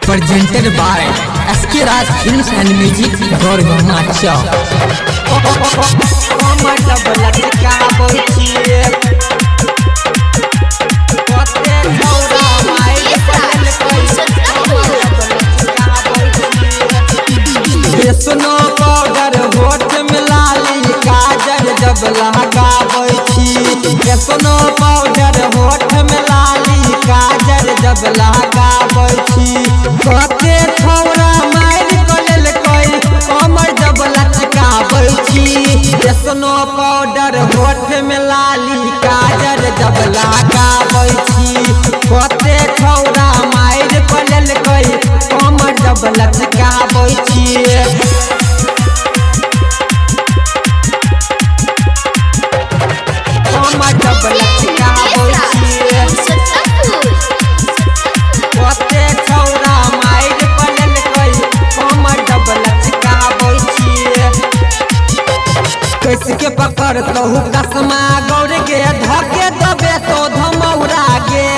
Presented by SK Raj Films and Music, Gorgama Chowk. कमर जब लचकाबै छियै कते छौरा मारि कलेलकै कमर जब लचकाबै छियै। स्नो पाउडर होठ में लाली काजर जब लगाबै छी, स्नो पाउडर होठ में लाली काजर जब लगाबै छी, कते छौरा मारि कलेलकै कमर जब लचकाबै छी। स्नो पाउडर होठ में लाली काजर जब लगाबै छी, कते छौरा मारि कलेलकै कमर जब लचकाबै छी। कमर जब लचकाबै छियै कते छौरा मारि कलेलकै कमर जब लचकाबै छियै। कसके पकड़तहु कसमा गौर गे, धके दबे तो धमौरा गे,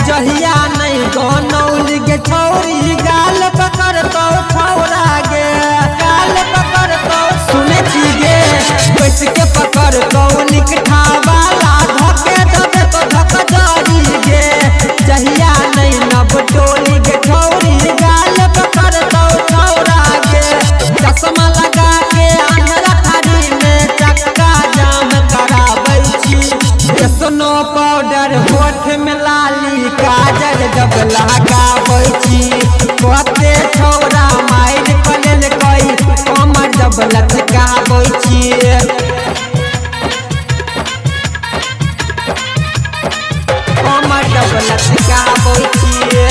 जहिया नहीं गनौल गे छौरी गाल पकड़तौ छौरा गे, गाल पकड़तौ सुनै छी गे। कसके पकड़तौ निकठा वाला धके दबे तो धक जरी गे, जहिया नहीं नब टोली गे छौरी गाल पकड़तौ छौरा गे। चश्मा लगा के अन्हरा थारी में चक्का जाम कराबै छी, स्नो पाउडर होठ में लाली काजर जब लगाबै छी, कते छौरा मारि कलेलकै कमर जब लचकाबै छी। कमर जब लचकाबै छियै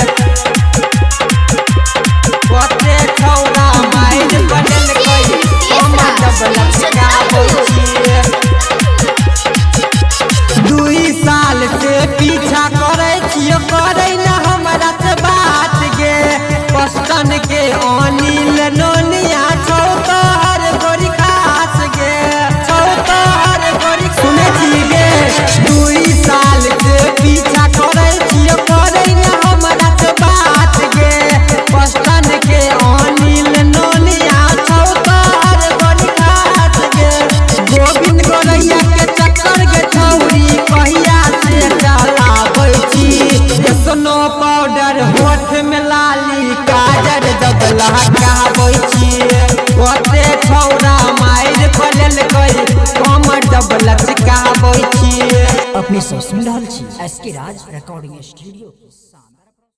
कते छौरा मारि कलेलकै कमर जब लचकाबै छियै। 2 साल से पीछा करै छियो करै न हमरा से बात गे, पस्तन के अनिल नोनिया छौ तोहर गोरी खास गे, छौ तोहर गोरी सुनै छी गे। 2 साल से पीछा करै छियो करै न हमरा से बात गे, पस्तन के अनिल नोनिया छौ तोहर गोरी खास गे। गोविंद गोरैया के चक्कर गे छौरी कहिया से चलाबै छी, स्नो पाउडर होठ में लाली काजर जब लगाबै छी, कते छौरा मारि कलेलकै कमर जब लचकाबै छी। अपने सब सुनि रहल छी एस के राज रिकॉर्डिंग स्टूडियो के सामने।